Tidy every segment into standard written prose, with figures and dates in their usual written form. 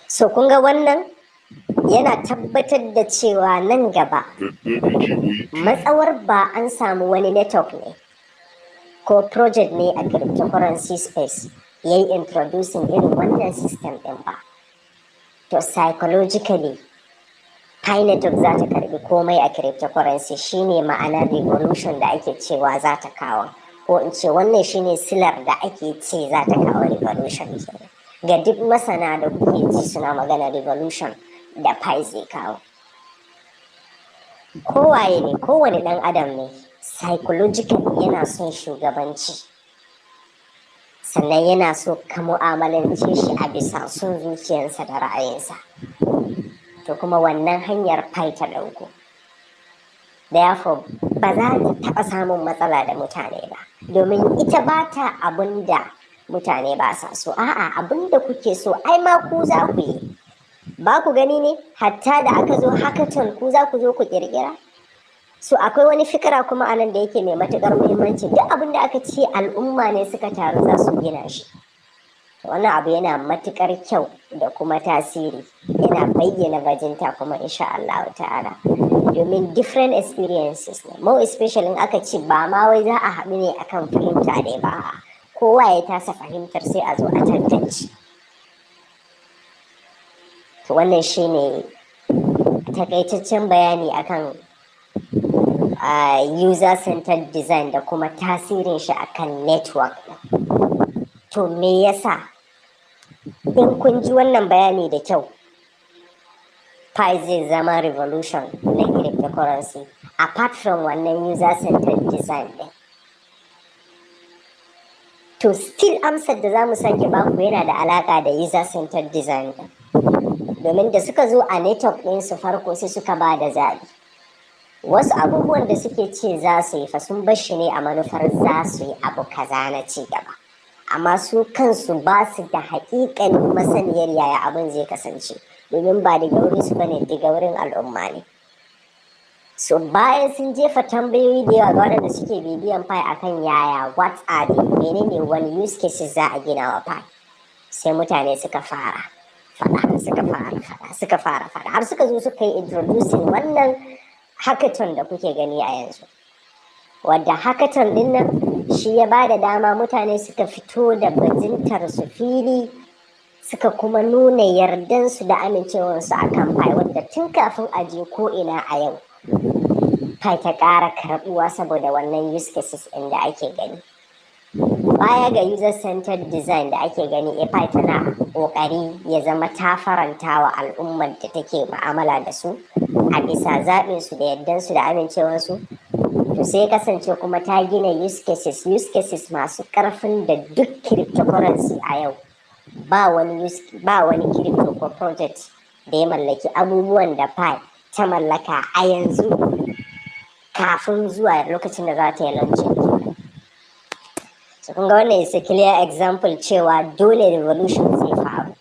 So kun ga wannan yana tabbatar da cewa nan gaba, matsawar ba an samu wani network ne ko project ne a cryptocurrency space ya yi introducing irin wannan system ɗin ba, to psychologically Pi Network za ta karbi komai a cryptocurrency. Shine ma'anar revolution da ake cewa za ta kawo, ko in ce wannan shine silar da ake ce za ta kawo revolution kenan, ga duk masana da kuke ji suna magana revolution da Pi zai kawo. Kowaye ne, kowane ɗan adam ne, psychologically yana son shugabanci, sannan yana so ka mu'amalance shi a bisa son zuciyarsa da ra'ayinsa. To kuma wannan hanyar Pi ta ɗauko. Therefore, ba za ta taɓa samun matsala da mutane ba, domin ita ba ta abun da mutane ba sa so. A'a, abun da kuke so ai ma ku za ku yi. Ba ku gani ne hatta da aka zo hackathon, ku za ku zo ku kirkira? So akwai wani fikira kuma anan da yake mai matukar muhimmanci: duk abin da aka ce al'umma ne suka taru za su gina shi, wannan abu yana matukar kyau da kuma tasiri, yana bayyana bajinta kuma, insha Allah ta'ala, domin different experiences ne. More especially in aka ce ba ma wai za a haɗu ne akan fahimta ne ba, kowa ya tasa fahimtar, sai a zo a tantance. To wannan shine takaitaccen bayani akan user-centered design da kuma tasirin shi akan network. To me yasa, in kun ji wannan bayani da kyau, Pi zai zama revolution na cryptocurrency apart from wannan user-centered design ɗin? To still amsar da za mu sake baku yana da alaka da user-centered design ɗin, domin da suka zo a network ɗinsu farko, sai suka ba da zaɓi. Wasu abubuwan da suke ce za su yi fa, sun bar shi ne a manufar za su yi abu kaza na ci gaba, amma su kansu ba su da haƙiƙanin masaniyar yaya abin zai kasance, domin ba daga wurin su bane, daga wurin al'umma ne. So bayan sun jefa tambayoyi da yawa ga waɗanda suke bibiyan Pi akan yaya, what are the, menene, wani use cases za a gina wa Pi, sai mutane suka fara fada, suka fara fada, suka fara fada, har suka zo suka yi introducing wannan hackathon da kuke gani a yanzu, wadda hackathon din nan shi ya ba da dama mutane suka fito da bajintar su fili, suka kuma nuna yardansu da amincewarsu a kan Pi, wadda tun kafin a je ko ina a yau Pi ta ƙara karɓuwa saboda wannan use cases ɗin da ake gani. Baya ga user-centered design da ake gani, Pi tana ƙoƙari ya zama ta faranta wa al'ummar da take mu'amala da su a bisa zaɓinsu da yardansu da amincewarsu. To sai kasance kuma ta gina use cases, use cases masu ƙarfin da duk cryptocurrency a yau ba wani crypto ko project da ya mallaki abubuwan da Pi ta mallaka a yanzu, kafin zuwa lokacin da za ta yi launching. So kun ga wannan is a clear example cewa dole revolution zai faru.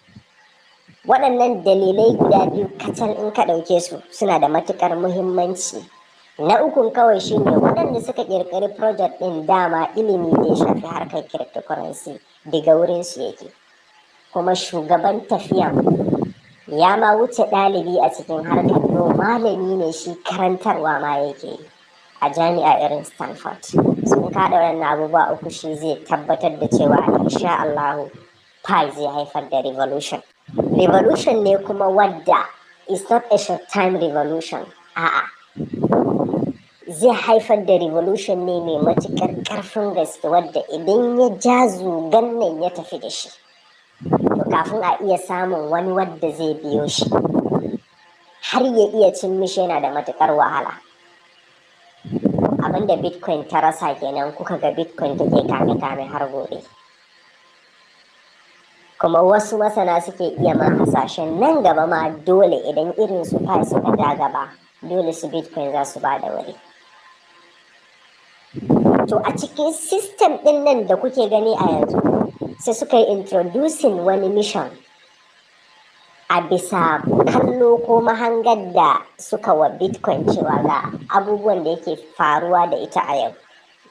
Waɗannan dalilai guda biyu kacal, in ka ɗauke su, suna da matuƙar muhimmanci. Na ukun kawai shine waɗanda suka ƙirƙiri project ɗin, dama ilimi da ya shafi harkar cryptocurrency daga wurinsu yake, kuma shugaban tafiyan ya ma wuce ɗalibi a cikin harkar, no, malami ne shi, karantarwa ma yake yi a jami'a irin Stanford. Sun kaɗa waɗannan abubuwa uku, shi zai tabbatar da cewa insha Allahu Pi zai haifar da revolution. Revolution ne kuma wadda is not a short time revolution. A'a, zai haifar da revolution ne mai matuƙar ƙarfin gaske, wadda idan ya ja zugan nan ya tafi da shi, to kafin a iya samun wani wadda zai biyo shi har ya iya cin mishi yana da matuƙar wahala. Abinda Bitcoin ta rasa kenan, kuka ga Bitcoin take kame-kame har gobe. Kuma wasu masana suke iya ma hasashen nan gaba ma, dole idan irin su Pi suka ja gaba, dole su Bitcoin za su ba da wuri. To a cikin system ɗin nan da kuke gani a yanzu, sai suka yi introducing wani mission a bisa kallo ko mahangar da suka wa Bitcoin, cewa ga abubuwan da yake faruwa da ita a yau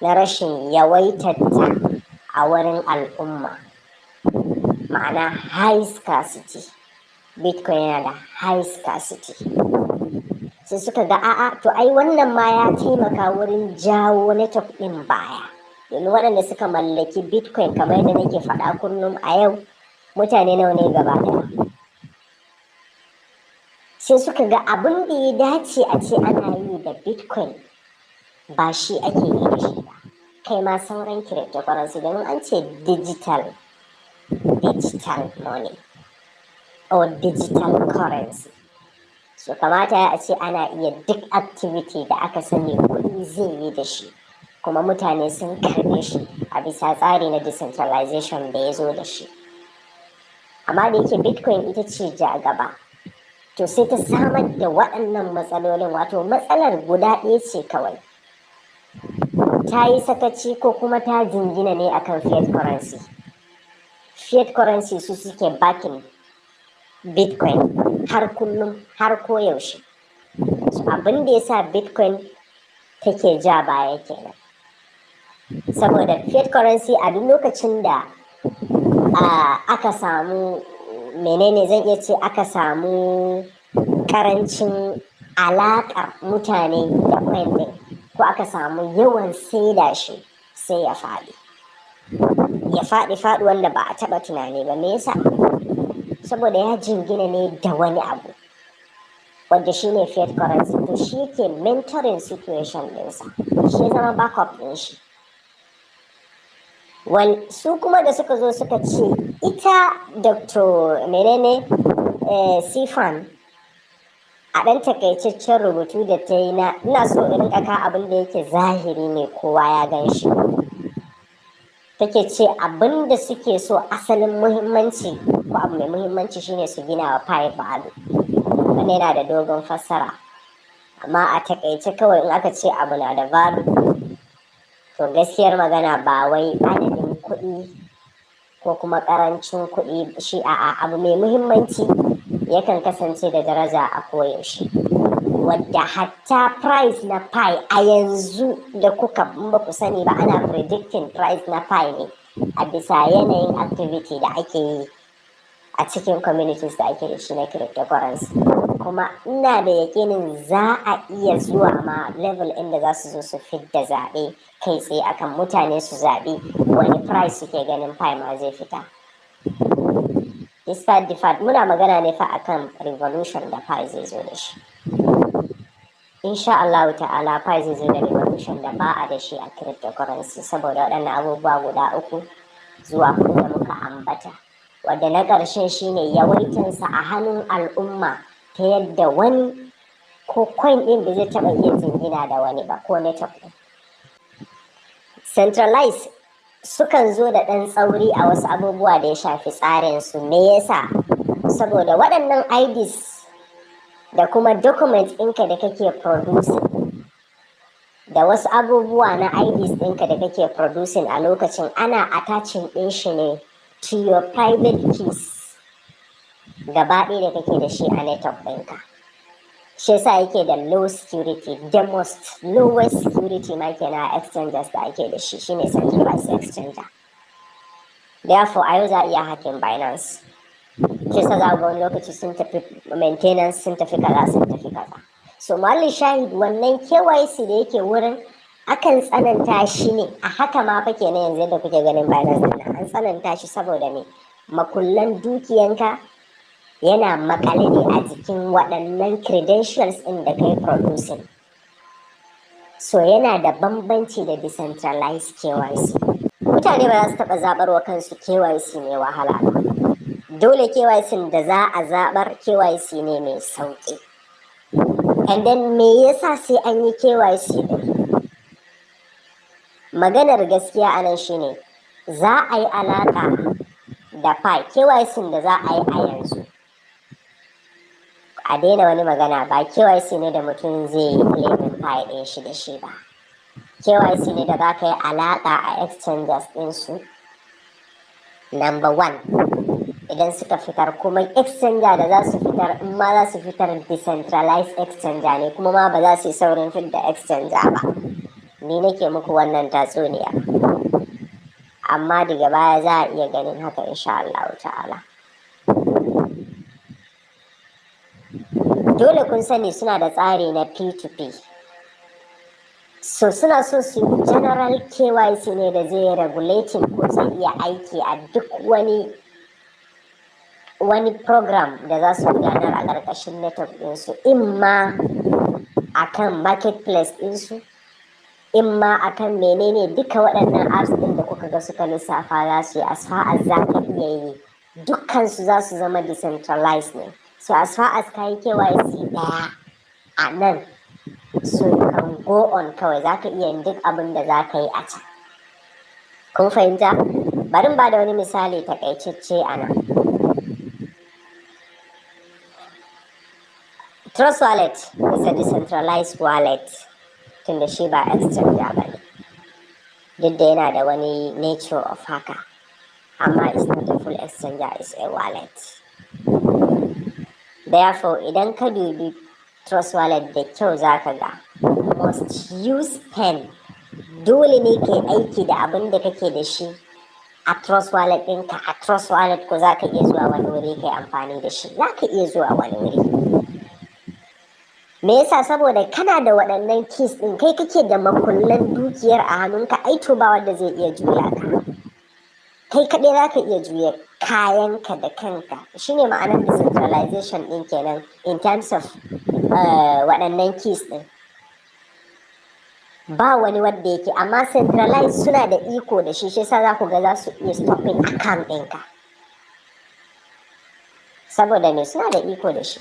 na rashin yawaitarta a wurin al'umma, ma'ana high scarcity. Bitcoin yana da high scarcity. Sai suka ga a'a, to ai wannan ma ya taimaka wurin jawo network ɗin baya, domin waɗanda suka mallaki Bitcoin, kamar yadda nake faɗa kullum, a yau mutane nawa ne gaba ɗaya? Sai suka ga abin da ya dace a ce ana yi da Bitcoin ba shi ake yi da shi ba, kai ma sauran cryptocurrency, domin an ce digital money or digital currency. So kamata a ce ana iya duk activity da aka sani kuɗi zai yi da shi, kuma mutane sun karbe shi a bisa tsari na decentralization da ya zo da shi. Amma da yake Bitcoin ita ce ja gaba, to sai ta samar da waɗannan matsalolin. Wato matsalar guda ɗaya ce kawai: ta yi sakaci ko kuma ta jingina ne akan fiat currency. Fiat currency su suke backing Bitcoin har kullum, har koyaushe. So abin da ya sa Bitcoin take ja baya kenan, saboda fiat currency a duk lokacin da aka samu, menene zan iya ce, aka samu karancin alaƙar mutane da coin ɗin, ko aka samu yawan saida shi, sai ya faɗi, ya faɗi faɗi wanda ba a taɓa tunani ba. Me yasa? Saboda ya jingina ne da wani abu wanda shi ne fiat currency. To shi ke mentoring situation ɗinsa, shi ya zama backup ɗin shi. Wal su kuma da suka zo suka ce ita Dr. menene Sifan, a ɗan takaitaccen rubutu da ta yi, na ina so in rinka ka abin da yake zahiri ne, kowa ya gan shi, take ce abin da suke so, asalin muhimmanci ko abu mai muhimmanci shine su gina wa Pi value. Wannan yana da dogon fassara, amma a takaice kawai, in aka ce abu na da value, to gaskiyar magana ba wai adadin kuɗi ko kuma ƙarancin kuɗi shi, a'a, abu mai muhimmanci yakan kasance da daraja a koyaushe, wadda hatta price na Pi a yanzu da kuka ba ku sani ba, ana predicting price na Pi ne a bisa yanayin activity da ake yi a cikin communities da ake da shi na cryptocurrency. Kuma ina da yakinin za a iya zuwa ma level inda za su zo su fidda zaɓe kai tsaye akan mutane su zaɓi wani price suke ganin Pi ma zai fita. Despite the fact muna magana ne fa akan revolution da Pi zai zo da shi. Insha Allah ta'ala, Pi zai zo da revolution da ba a da shi a cryptocurrency, saboda waɗannan abubuwa guda uku zuwa huɗu da muka ambata, wadda na ƙarshen shine yawaitansa a hannun al'umma, ta yadda wani ko coin ɗin da zai taɓa iya jingina da wani ba ko network ɗin. Centralized sukan zo da ɗan tsauri a wasu abubuwa da ya shafi tsarin su. Me yasa? Saboda waɗannan IDs da kuma document ɗinka da kake producing, da wasu abubuwa na IDs ɗinka da kake producing a lokacin, ana attaching ɗin shi ne to your private keys gaba ɗaya da kake da shi a network ɗinka. Shi yasa yake da low security, the most lowest security ma kenan a exchanges da ake da shi, shine centralized exchanger. Therefore, a yau za a iya hacking Binance. Shi yasa za ga wani lokaci sun tafi maintenance, sun tafi kaza, sun tafi kaza. So mahallin shahid, wannan KYC da yake wurin, akan tsananta shi ne a haka ma fa kenan. Yanzu yadda kuke ganin Binance din, an tsananta shi saboda me? Makullan dukiyanka yana makale ne a jikin waɗannan credentials ɗin da kai producing. So yana da bambanci da decentralized KYC. Mutane ba za su taɓa zaɓar wa kansu KYC mai wahala ba. Dole KYC da za a zaɓar, KYC ne mai sauƙi. And then me yasa sai an yi KYC ɗin? Maganar gaskiya a nan shine za a yi alaƙa da Pi. KYC da za a yi a yanzu, a daina wani magana, ba KYC ne da mutum zai yi claiming Pi ɗin shi da shi ba. KYC ne da za ka yi alaƙa a exchanges ɗinsu. Number one, idan suka fitar kuma exchanger da za su fitar, in ma za su fitar, decentralized exchanger ne, kuma ma ba za su yi saurin fidda exchanger ba. Ni nake muku wannan tatsuniya, amma daga baya za a iya ganin haka, insha Allah ta'ala. Dole kun sani suna da tsari na P2P. So suna so su yi general KYC ne da zai regulating ko zai iya aiki a duk wani program da za su gudanar a ƙarƙashin network ɗinsu, imma a kan marketplace ɗinsu, imma a kan menene, duka waɗannan apps ɗin da kuka ga suka lissafa za su yi. As far as za ka iya yi, dukkansu za su zama decentralized ne. So as far as ka yi KYC ɗaya a nan, so you can go on, kawai za ka iya yin duk abin da za ka yi a can. Kun fahimta? Bari ba da wani misali takaitacce a nan. Trust Wallet is a decentralized wallet, tunda shi ba exchanger ba ne, duk da yana da wani nature of haka, amma it's not a full exchanger, it's a wallet. Therefore, idan ka dubi Trust Wallet da kyau, za ka ga must use pen. Dole ne ka aiki da abin da kake da shi a Trust Wallet ɗinka a Trust Wallet, ko za ka iya zuwa wani wuri ka yi amfani da shi? Za ka iya zuwa wani wuri. Me yasa? Saboda kana da waɗannan keys ɗin, kai kake da makullan dukiyar a hannunka. Ai to ba wanda zai iya juya ka, kai kaɗai za ka iya juya kayanka da kanka. Shine ma'anar decentralization ɗin kenan in terms of waɗannan keys ɗin. Ba wani wanda yake, amma centralized suna da iko da shi. Shi yasa za ku ga za su iya stopping account ɗinka. Saboda me? Suna da iko da shi.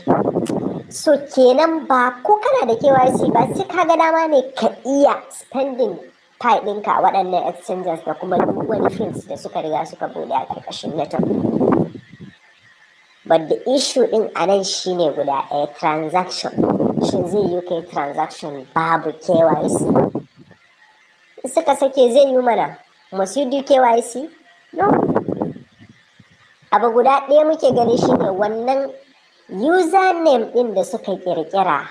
So kenan ba ko kana da KYC ba, sai ka ga dama ne ka iya spending Pi ɗinka a waɗannan exchanges da kuma duk wani fields da suka riga suka buɗe a ƙarƙashin network. But the issue ɗin a nan shine guda ɗaya: transaction. Shin zai yi kai transaction babu KYC? Suka sake, zai yi mana. Must you do KYC? No. Abu guda ɗaya muke gani shine wannan username ɗin da suka ƙirƙira.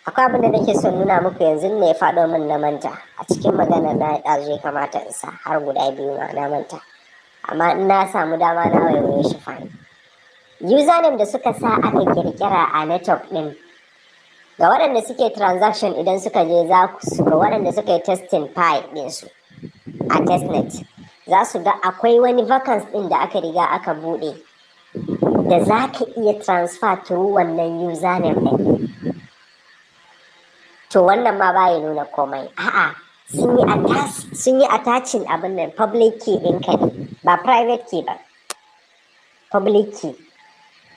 Akwai abin da nake son nuna muku yanzu ne ya faɗo min na manta a cikin magana na ɗazu. Ya kamata in sa har guda biyu ma, na manta, amma in na samu dama na waiwaye shi, fine. Username da suka sa aka ƙirƙira a network ɗin, ga waɗanda suke transaction, idan suka je za su ga, waɗanda suka yi testing Pi ɗinsu a testnet, za su ga akwai wani vacance ɗin da aka riga aka buɗe da za ka iya transfer through wannan username ɗin. To wannan ma baya nuna komai. A'a, sun yi attaching abin nan, public key ɗinka ne, ba private key ba, public key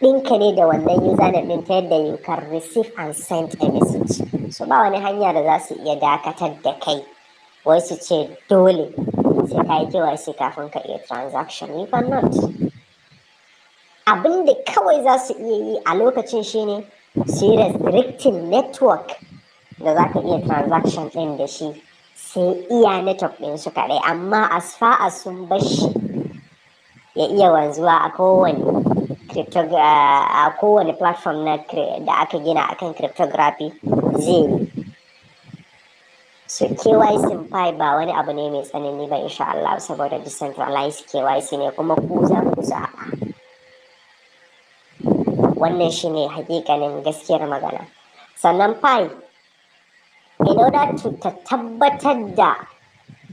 ɗinka ne da wannan username ɗin, ta yadda you can receive and send a message. So ba wani hanya da za su iya dakatar da kai, wai su ce dole sai ka yi KYC kafin ka iya transaction. You cannot. Abin da kawai za su iya yi a lokacin shine su yi restricting network da za ka iya transaction ɗin da shi, sai iya network ɗin su kaɗai. Amma as far as sun bar shi ya iya wanzuwa a kowane platform na da aka gina akan cryptography, zai yi. So KYC Pi ba wani abu ne mai tsanani ba insha Allah, saboda decentralized KYC ne, kuma ku za ku zaɓa. Wannan shine hakikanin gaskiyar magana. Sannan Pi, in order to ta tabbatar da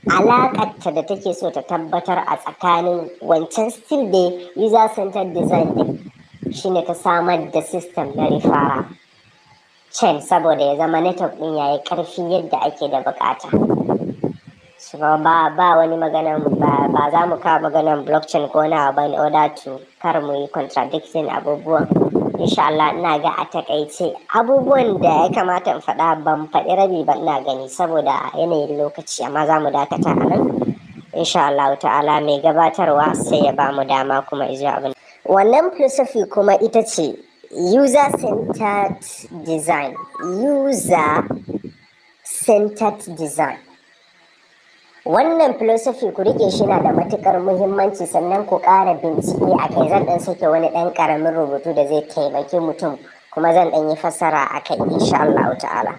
alaƙarta da take so ta tabbatar a tsakanin wancan, still dai user centered design din, shine ta samar da system na referral chain, saboda ya zama network din yayi ƙarfi yadda ake da bukata. So ba wani maganan ba za mu kawo maganan blockchain ko na ba in order to kar mu yi contradicting abubuwan insha Allah. Ina ga a takaice abubuwan da ya kamata in faɗa, ban faɗi rabi ba ina gani, saboda yanayin lokaci, amma za mu dakata a nan insha Allah ta'ala. Mai gabatarwa sai ya ba mu dama kuma izuwa abin. Wannan philosophy kuma ita ce user centered design. User centered design, wannan philosophy ku rike shi, na da matukar muhimmanci. Sannan ku ƙara bincike a kai. Zan ɗan sake wani ɗan ƙaramin rubutu da zai taimaki mutum, kuma zan ɗan yi fassara a kai insha Allah ta'ala.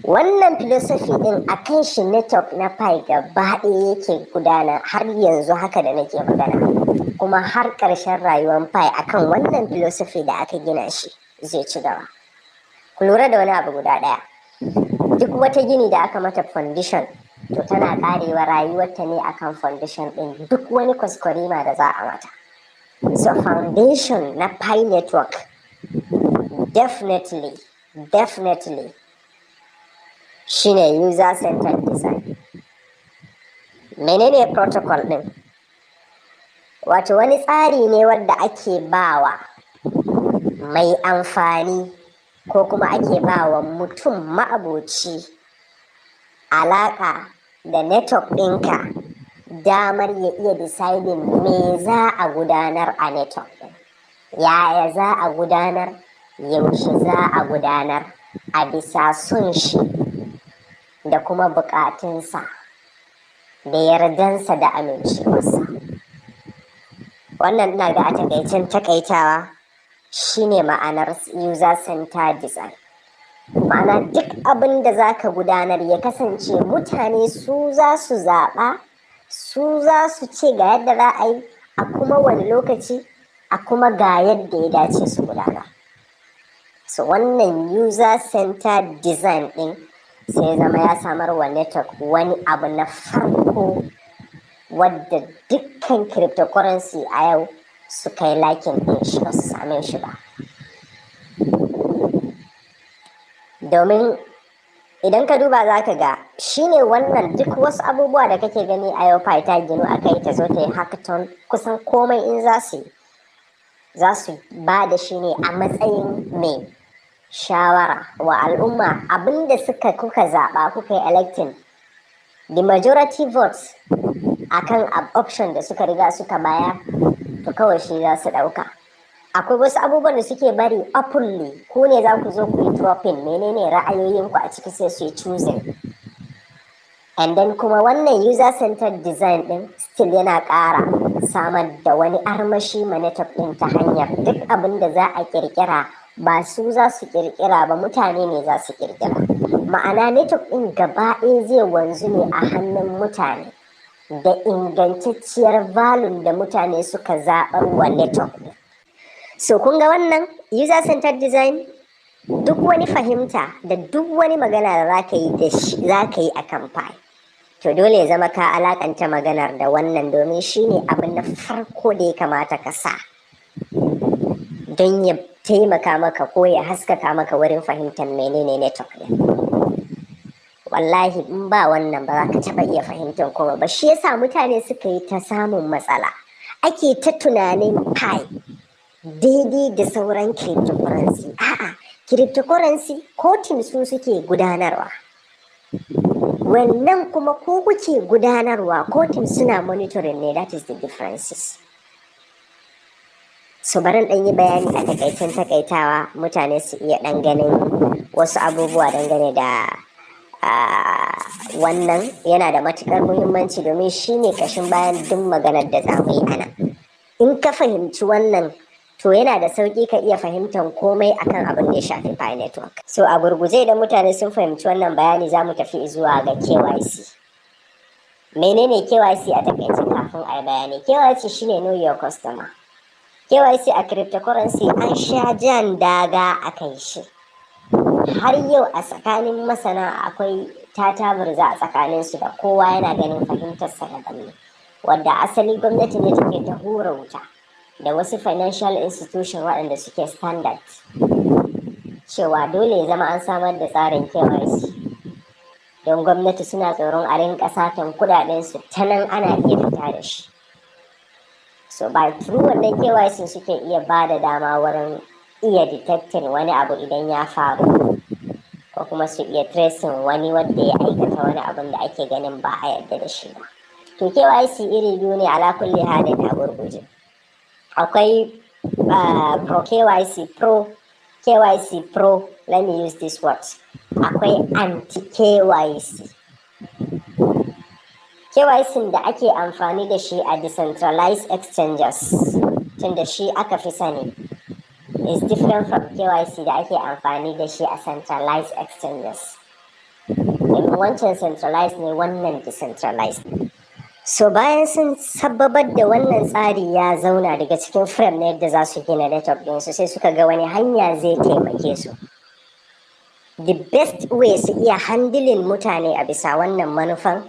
Wannan philosophy ɗin, a kan shi network na Pi gaba ɗaya yake gudana har yanzu haka da nake magana, kuma har ƙarshen rayuwar Pi akan wannan philosophy da aka gina shi zai ci gaba. Ku lura da wani abu guda ɗaya: duk wata gini da aka mata foundation, to tana karewa rayuwarta ne akan foundation ɗin, duk wani kwaskwarima da za a mata. So foundation na Pi Network definitely shine user centered design. Menene protocol ɗin? Wato wani tsari ne wadda ake bawa mai amfani, ko kuma ake bawa mutum ma'aboci alaƙa da network ɗinka, damar ya iya deciding me za a gudanar a network ɗin, yaya za a gudanar, yaushe za a gudanar, a bisa son shi da kuma buƙatunsa da yardansa da amincewarsa. Wannan ina ga a takaicen takaitawa shine ma'anar user centered design. Ma'ana, duk abin da za ka gudanar ya kasance mutane su za su zaɓa, su za su ce ga yadda za a yi, a kuma wani lokaci, a kuma ga yadda ya dace su gudanar. So wannan user centered design ɗin sai zama ya samar wa network wani abu na farko wadda dukkan cryptocurrency a yau suka yi lacking ɗin shi, ba su same shi ba. Domin idan ka duba za ka ga shine wannan duk wasu abubuwa da kake gani a yau Pi ta ginu a kai, ta zo ta yi hackathon, kusan komai in za su yi, za su ba da shi ne a matsayin mai shawara wa al'umma. Abinda suka kuka zaɓa, kuka yi electing, the majority votes akan option da suka riga suka bayar, to kawai shi za su ɗauka. Akwai wasu abubuwan da suke bari openly, ku ne za ku zo ku yi dropping menene ra'ayoyinku a ciki, sai su yi choosing. And then kuma wannan user centered design din still yana ƙara samar da wani armashi ma network din, ta hanyar duk abin da za a kirkira, ba su za su kirkira ba, mutane ne za su kirkira. Ma'ana, network din gaba ɗaya zai wanzu ne a hannun mutane da ingantacciyar value da mutane suka zaɓar wa network din. So kun ga wannan user centered design, duk wani fahimta da duk wani magana da za ka yi da shi, za ka yi akan Pi, to dole ya zama ka alakanta maganar da wannan, domin shine abu na farko da ya kamata ka sa don ya taimaka maka ko ya haskaka maka wurin fahimtar menene network din. Wallahi in ba wannan ba, za ka taɓa iya fahimtar kuma ba. Shi yasa mutane suka yi ta samun matsala, ake ta tunanin Pi daidai da sauran cryptocurrency. A'a, cryptocurrency core team su suke gudanarwa, wannan kuma ko kuke gudanarwa, core team suna monitoring ne. That is the differences. So bari ɗan yi bayani a takaicen takaitawa, mutane su iya ɗan ganin wasu abubuwa dangane da wannan. Yana da matukar muhimmanci domin shine kashin bayan duk maganar da za mu yi ana. In ka fahimci wannan, to yana da sauƙi ka iya fahimtar komai akan abin da ya shafi Pi Network. So a gurguje, idan mutane sun fahimci wannan bayani, za mu tafi zuwa ga KYC. Menene KYC a takaice kafin a yi bayani? KYC shine know your customer. KYC a cryptocurrency an sha jan daga a kan shi. Har yau a tsakanin masana akwai tatabarza a tsakaninsu, da kowa yana ganin fahimtarsa daban ne. Wadda asali gwamnati ne take ta hura wuta da wasu financial institution waɗanda suke standard cewa dole ya zama an samar da tsarin KYC, don gwamnati suna tsoron a rinka satan kudadensu ta nan ana iya fita da shi. So by through wannan KYC suke iya ba da dama wurin iya detecting wani abu idan ya faru, ko kuma su iya tracing wani wanda ya aikata wani abun da ake ganin ba a yarda da shi ba. To KYC iri biyu ne. Ala kulli halin, a gurguje, akwai pro KYC, pro KYC, pro, let me use this word, akwai anti KYC. KYC da ake amfani da shi a decentralized exchanges, tunda shi aka fi sani, is different from KYC da ake amfani da shi a centralized exchanges. Domin wancan centralized ne, wannan decentralized. So bayan sun sababar da wannan tsari ya zauna daga cikin frame na yadda za su gina network ɗinsu, sai suka ga wani hanya zai taimake su. The best way su iya handling mutane a bisa wannan manufan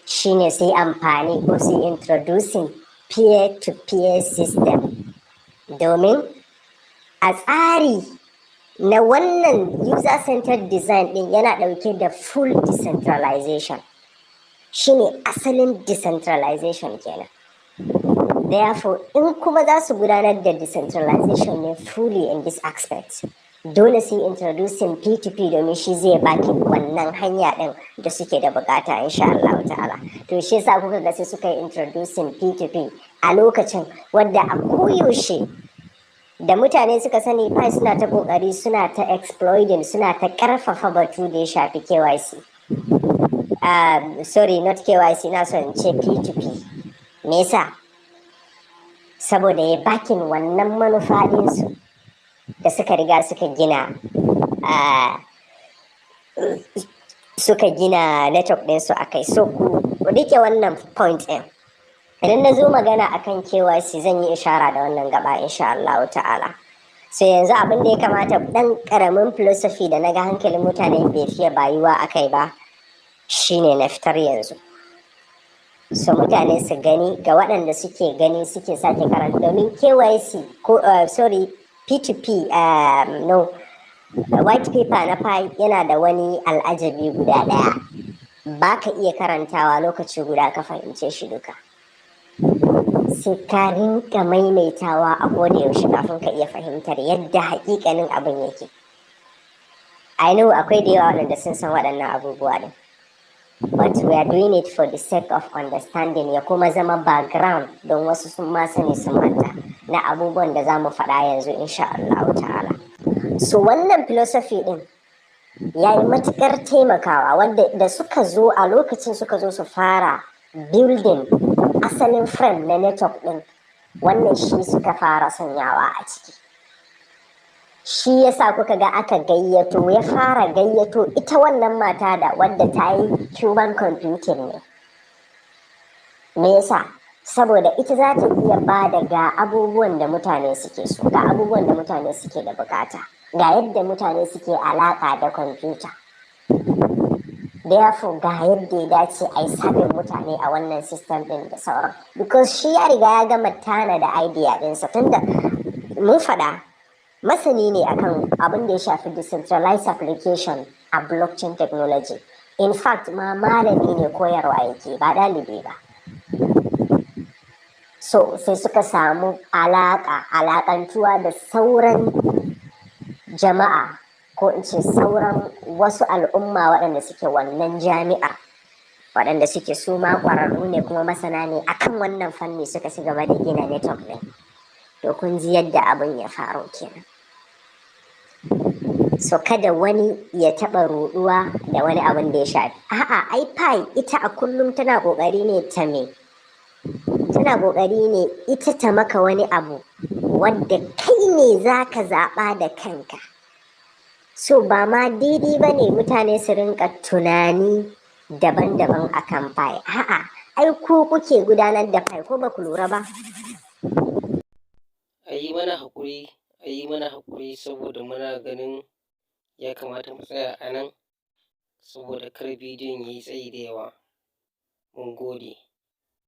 shine su yi amfani ko su introducing peer-to-peer system, domin a tsari na wannan user-centered design din yana ɗauke da full decentralization. Shine asalin decentralization kenan. Therefore, in kuma za su gudanar da decentralization ne fully in this aspect, dole su yi introducing P2P, domin shi zai baki wannan hanya din da suke da bukata, insha Allah ta'ala. To, shi yasa kuka ga sai suka yi introducing P2P a lokacin, wadda a koyaushe da mutane suka sani, Pi suna ta kokari, suna ta exploiting, suna ta karfafa batu da ya shafi KYC, sorry, not KYC, na son ce P2P. Me yasa? Saboda ya backing wannan manufa ɗinsu da suka riga suka gina network ɗinsu a kai. So ku rike wannan point ɗin. Idan na zo magana akan KYC, zan yi ishara da wannan gaba, insha Allah ta'ala. So yanzu abin da ya kamata, ɗan ƙaramin philosophy da na ga hankalin mutane bai fiye bayuwa a kai ba, shine na fitar yanzu, so mutane su gani, ga waɗanda suke gani suke sake karanta, domin KYC ko sorry, P2P, no, white paper na Pi yana da wani al'ajabi guda ɗaya: ba ka iya karantawa lokaci guda ka fahimce shi duka, sai ka rinka maimaitawa a koda yaushe kafin ka iya fahimtar yadda hakikanin abin yake. I know akwai da yawa waɗanda sun san waɗannan abubuwa ɗin, but we are doing it for the sake of understanding, ya kuma zama background don wasu sun ma sani sun manta na abubuwan da za mu faɗa yanzu, insha Allah ta'ala. So wannan philosophy ɗin ya yi matuƙar taimakawa, wanda da suka zo a lokacin suka zo su fara building asalin frame na network ɗin, wannan shi suka fara sanyawa a ciki. Shi yasa kuka ga aka gayyato, ya fara gayyato ita wannan mata da wadda ta yi quantum computing ne. Me yasa? Saboda ita za ta iya ba da ga abubuwan da mutane suke so, ga abubuwan da mutane suke da bukata, ga yadda mutane suke alaka da kwamfuta, therefore ga yadda ya dace a yi sabin mutane a wannan system din da sauran, because shi ya riga ya gama tana da idea ɗinsa, tunda mun faɗa masani ne akan abin da ya shafi decentralized application a blockchain technology. In fact ma malami ne, koyarwa yake, ba ɗalibi ba. So sai suka samu alaƙa, alaƙantuwa da sauran jama'a, ko in ce sauran wasu al'umma waɗanda suke wannan jami'a, waɗanda suke su ma ƙwararru ne kuma masana ne akan wannan fanni, suka ci gaba da gina network ɗin. To, kun ji yadda abin ya faru kenan. So kada wani ya taɓa ruɗuwa da wani abin da ya shafi, a'a, ai Pi ita a kullum tana ƙoƙari ne ta me, tana ƙoƙari ne ita ta maka wani abu wadda kai ne za ka zaɓa da kanka. So ba ma daidai ba ne mutane su rinka tunani daban-daban a kan Pi. A'a, ai ku kuke gudanar da Pi, ko ba ku lura ba? A yi mana haƙuri, a yi mana haƙuri, saboda muna ganin ya kamata mu tsaya a nan saboda kar bidiyon ya yi tsayi da yawa. Mun gode.